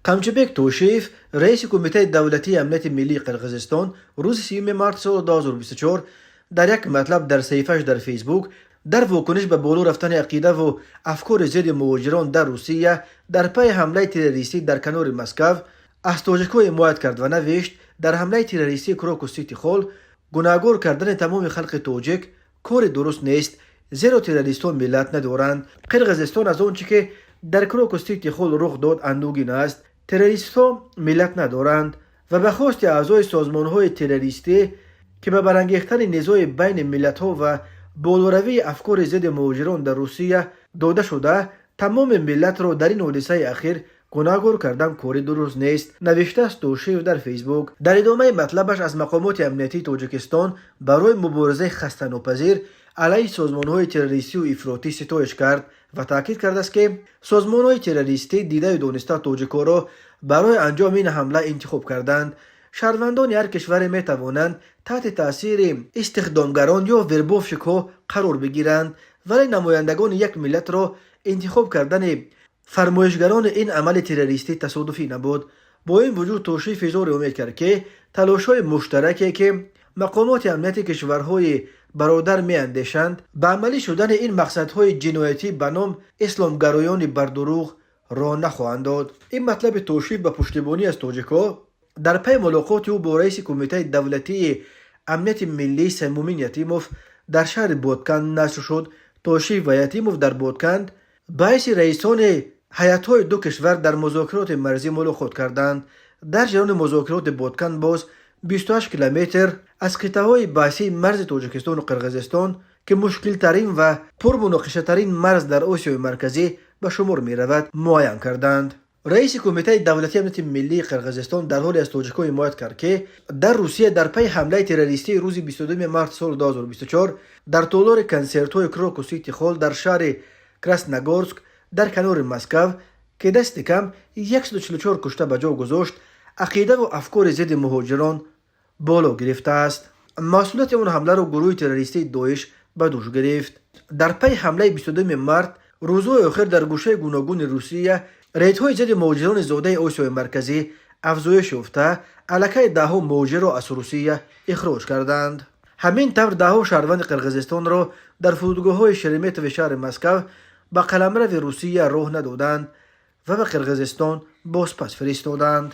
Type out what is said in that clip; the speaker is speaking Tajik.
Камчыбек Тошиев, раиси Кумитаи давлатии амнияти миллии Қирғизистон, рӯзи 30 март соли 2024 дар як матлаб дар саҳифааш дар Фейсбук дар вокуниш ба боло рафтани ақидаву афкори зидди муҳоҷирон дар Русия дар пайи ҳамлаи террористӣ дар канори Москав аз тоҷикҳо ҳимоят кард ва навишт: «Дар ҳамлаи террористии Крокус Сити Холл гунаҳгор кардани тамоми халқи тоҷик кори дуруст нест, зеро террористҳо миллат надоранд. Қирғизистон аз он чӣ ки дар Крокус Сити Холл рух дод, андӯгин аст. Террористҳо миллат надоранд ва ба хости аъзои созмонҳои террористӣ, ки ба барангехтани низои байни миллатҳо ва болоравии афкори зидди муҳоҷирон дар Русия дода шуда, тамоми миллатро дар ин ҳодисаи ахир гунаҳгор кардан кори дуруст нест», навиштааст Тошиев дар Фейсбук. Дар идомаи матлабаш аз мақомоти амниятии Тоҷикистон барои муборизаи хастанопазир алайҳи созмонҳои террористию ифротӣ ситоиш кард ва таъкид кардааст, ки созмонҳои террористӣ дидаю дониста тоҷикҳоро барои анҷоми ин ҳамла интихоб карданд. Шаҳрвандони ҳар кишваре метавонанд таҳти таъсири истихдомгарон ё вербовщикҳо қарор бигиранд, вале намояндагони як миллатро интихоб кардани фармоишгарони ин амали террористӣ тасодуфӣ набуд. Бо ин вуҷуд, Тошиев изҳори умед кард, ки талошҳои муштараке, ки мақомоти амнияти кишварҳои бародар меандешанд, ба амалӣ шудани ин мақсадҳои ҷиноятӣ ба ном исломгароёни бардурӯғ роҳ нахоҳанд дод. Ин матлаби Тошиев ба пуштибонӣ аз тоҷикҳо дар пайи мулоқоти ӯ бо раиси Кумитаи давлатии амнияти миллӣ Саймумин Ятимов дар шаҳри Ботканд нашр шуд. Тошиев ва Ятимов дар Ботканд ба ҳайси раисони ҳайатҳои ду кишвар дар музокироти марзӣ мулоқот карданд. Дар ҷараёни музокироти Ботканд боз 28 километр аз қитъаҳои баҳсии марзи Тоҷикистону Қирғизистон, ки мушкилтарин ва пурмуноқишатарин марз дар Осиёи Марказӣ ба шумор меравад, муайян карданд. Раиси Кумитаи давлатии амнияти миллии Қирғизистон дар ҳоле аз тоҷикҳо ҳимоят кард, ки дар Русия дар пайи ҳамлаи террористии рӯзи 22 март соли 2024 дар толори консертҳои Крокус Сити Холл дар шаҳри Красногорск дар канори Москав, ки дасти кам 144 кушта ба ҷо гузошт, ақидаву афкори зидди муҳоҷирон боло гирифтааст. Масъулияти он ҳамларо гурӯҳи террористии Доиш ба дӯш гирифт. Дар пайи ҳамлаи 22 март рӯзҳои охир дар гӯшаи гуногуни Русия рейдҳои зидди муҳоҷирони зодаи Осиёи Марказӣ афзоиш ёфта, аллакай даҳҳо муҳоҷирро аз Русия ихроҷ карданд. Ҳамин тавр, даҳҳо шаҳрванди Қирғизистонро дар фурудгоҳҳои Шереметьево шаҳри Москав ба қаламрави Русия роҳ надоданд ва ба Қирғизистон бозпас фиристоданд.